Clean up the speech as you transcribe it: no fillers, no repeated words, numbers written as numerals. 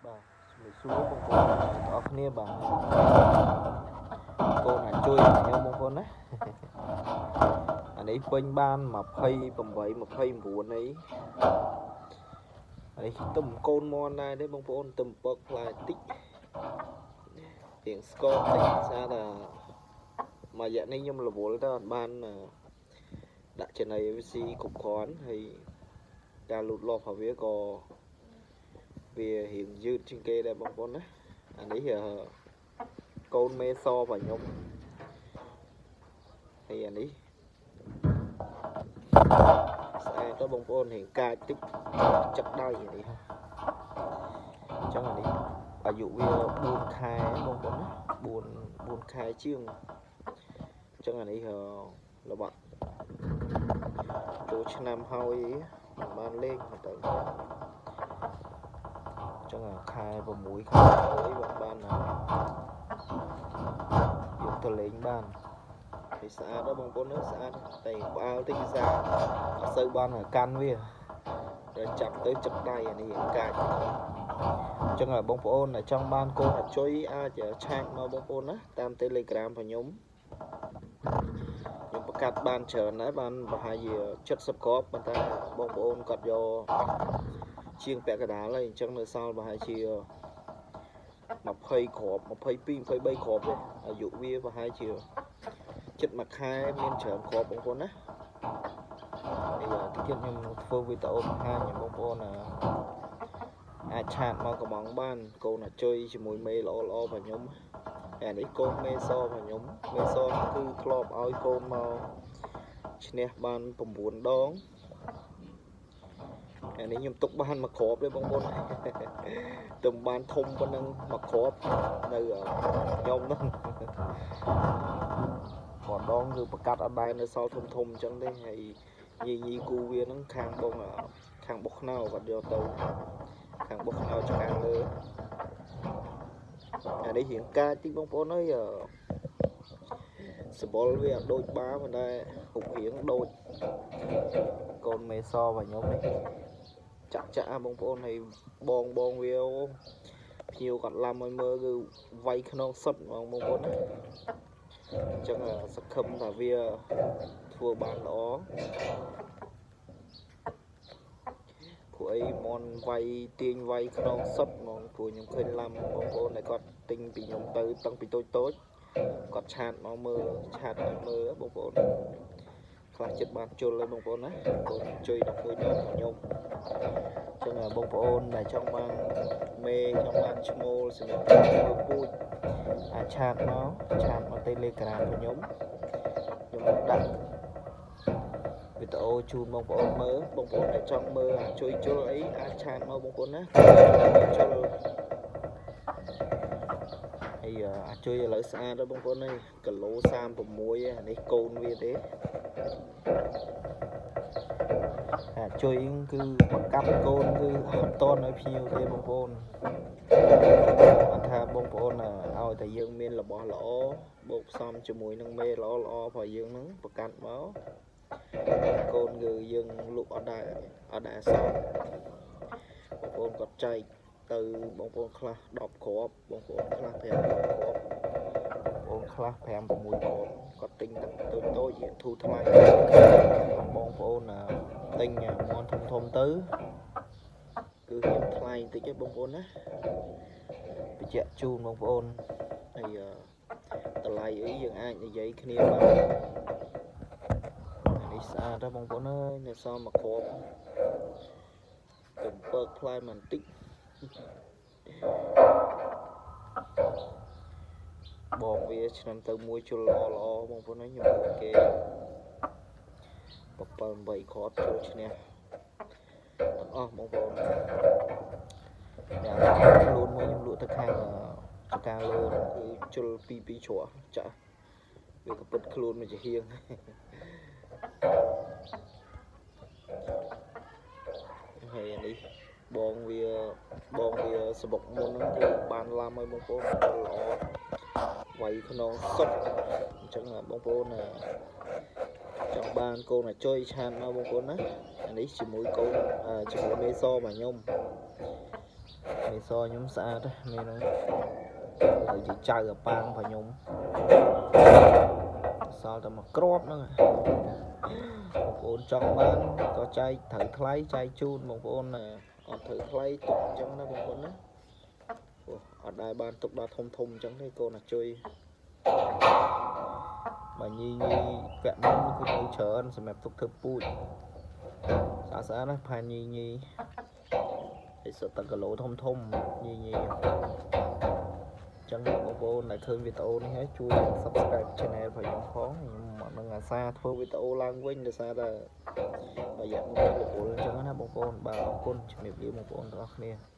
បាទជំរាបសួរបងប្អូនទាំងអស់គ្នាបាទកូនអាចជួយខ្ញុំបងប្អូនណាអានេះពេញបាន28 29នេះអានេះទឹមកូនមន់ដែរទេបងប្អូនទឹមពកផ្លែតិចរៀងស្ករតិចស្អាតអាមួយរយៈនេះខ្ញុំរវល់ទៅអត់បានដាក់ចំណី AVC គ្រប់គ្រាន់ហើយការលូតលាស់របស់វាក៏វារៀងយឺតជាងគេដែរបងប្អូនណាអានេះកូនមេសរបស់ខ្ញុំហើយអានេះស្អាតទៅបងប្អូនរៀងកាចតិចចឹកដៃអានេះអញ្ចឹងអានេះអាយុវា4ខែបងប្អូនណា4ខែជាងអញ្ចឹងអានេះរបស់ចូលឆ្នាំហើយមិនបានលេងទៅអញ្ចឹងខែ6ខែ6បានបានយកទៅលេងបានហើយស្អាតដល់បងប្អូនស្អាតតែផ្អើលតិចពិសាអត់សូវបានកាន់វាតែចាប់ទៅចឹកដៃអានេះកាចអញ្ចឹងបងប្អូនដែលចង់បានកូនអាចុយអាច chat មកបងប្អូនណាតាម Telegram របស់ខ្ញុំខ្ញុំប្រកាសបានច្រើនដែរបានប្រហែលជា70គ្រាប់ប៉ុន្តែបងប្អូនគាត់យកជាងពាក់កណ្ដាលហើយអញ្ចឹងនៅសល់ប្រហែលជា20គ្រាប់22 23គ្រាប់ទេអាយុវាប្រហែលជាចិត្តមួយខែមានច្រើនគ្រាប់បងប្អូនណានេះតិចទៀតខ្ញុំនឹងធ្វើវីដេអូបង្ហាញឲ្យបងប្អូនអាច chat មកកំងបានកូនអាចុយជាមួយមេល្អល្អរបស់ខ្ញុំអានេះកូនមេសរបស់ខ្ញុំមេសគឺធ្លាប់ឲ្យកូនមកឈ្នះបាន9ដងអានេះខ្ញុំទុកបានមួយគ្រាប់ទេបងប្អូនទៅបានធំប៉ុណ្ណឹងមួយគ្រាប់នៅខ្ញុំហ្នឹងម្ដងគឺប្រកាសអត់ដែរនៅសល់ធំធំអញ្ចឹងទេហើយញីញីគូវាហ្នឹងខាងបងខាងបុកខ្នោគាត់យកទៅខាងបុកខ្នោឆ្កាងលើអានេះរៀងកាចតិចបងប្អូនអើយសបល់វាអត់ដូចបាប៉ុន្តែរូបរាងដូចកូនមេសរបស់ខ្ញុំនេះចាក់ចាក់បងប្អូនហើយបងបងវាភ្ញៀវគាត់ឡាំឲ្យមើលគឺវាយខ្នងសុតហ្មងបងប្អូនណាអញ្ចឹងសង្ឃឹមថាវាធ្វើបានល្អព្រោះអីមន់វាយទាញវាយខ្នងសុតហ្មងព្រោះខ្ញុំឃើញឡាំបងប្អូនដែលគាត់ទិញពីខ្ញុំទៅតាំងពីតូចតូចគាត់ chat មកមើល chat ឲ្យមើលបងប្អូនខ្លះចិត្តបានជុលហើយបងប្អូនណាកូនជួយ11ដងខ្ញុំអញ្ចឹងបងប្អូនដែលចង់បានមេចង់បានឈ្មោលសម្រាប់ធ្វើពូជអាច chat មក chat មក Telegram របស់ខ្ញុំខ្ញុំដាក់វីដេអូជូនបងប្អូនមើលបងប្អូនដែលចង់មើលជួយជុលអីអាច chat មកបងប្អូនណាជុលហើយអាចជួយឥឡូវស្អាតដល់បងប្អូនអើយគីឡូ36អានេះកូនវាទេអាចជួយគឺបង្កាប់កូនគឺអត់តន់ឲ្យភ្ញៀវទេបងប្អូនអត់ថាបងប្អូនឲ្យតែយើងមានរបស់ល្អបូកផ្សំជាមួយនឹងមេល្អល្អរបស់យើងហ្នឹងប្រកាសមកកូនគឺយើងលក់អត់ដែរអត់ដែរសល់បងប្អូនគាត់ចែកទៅបងប្អូនខ្លះ10គ្រាប់បងប្អូនខ្លះ5គ្រាប់បងប្អូនខ្លះ5 6គ្រាប់គាត់ទិញតាំងតូចតូចរៀងធូរថ្លៃបងប្អូនទិញមន់ធំធំទៅគឺរៀងថ្លៃបន្តិចទេបងប្អូនណាបញ្ជាក់ជូនបងប្អូនហើយតម្លៃអីយើងអាចនិយាយគ្នាបាននេះស្អាតដែរបងប្អូនអើយនៅសល់មួយគ្រាប់កំពើកផ្លែបន្តិចបងវាឆ្នាំទៅមួយជុលល្អល្អបងប្អូនអើយខ្ញុំគេ7 8គ្រាប់ជុលឈ្នះទាំងអស់បងប្អូនអ្នកខ្លួនមួយខ្ញុំលក់ទៅខាងចការលើគឺជុល2 2ជ្រោះចាក់វាក៏ពិតខ្លួនមួយជាហៀងហើយអានេះបងវាសបុកមុនហ្នឹងគឺបានឡាំឲ្យបងប្អូនល្អវាយខ្នងសុតអញ្ចឹងបងប្អូនចង់បានកូនអាចុយឆានមកបងប្អូនណាអានេះជាមួយកូនជាមួយមេសរបស់ខ្ញុំ មេសខ្ញុំស្អាតមេហ្នឹងហើយជាចៅអាប៉ាងរបស់ខ្ញុំសល់តែមួយគ្រាប់ហ្នឹងបងប្អូនចង់បានក៏ចែកត្រូវថ្លៃចែកជូនបងប្អូនអត់ត្រូវថ្លៃទុកអញ្ចឹងណាបងប្អូនណាព្រោះអត់ដែលបានទុកដល់ធំធំអញ្ចឹងទេកូនអាជួយបើញីញីពាក់មុនគឺនៅច្រើនសម្រាប់ទុកធ្វើពូជស្អាតស្អាតណាផាញីញីហើយសុទ្ធតែគីឡូធំធំញីញីចឹងបងប្អូនដែលឃើញវីដេអូនេះហើយជួយ Subscribe Channel របស់ខ្ញុំផងខ្ញុំនឹងអាសាធ្វើវីដេអូឡើងវិញដោយសារតែរយៈមួយរវល់អញ្ចឹងណាបងប្អូនបាទអរគុណជំរាបលាបងប្អូនទាំងអស់គ្នា។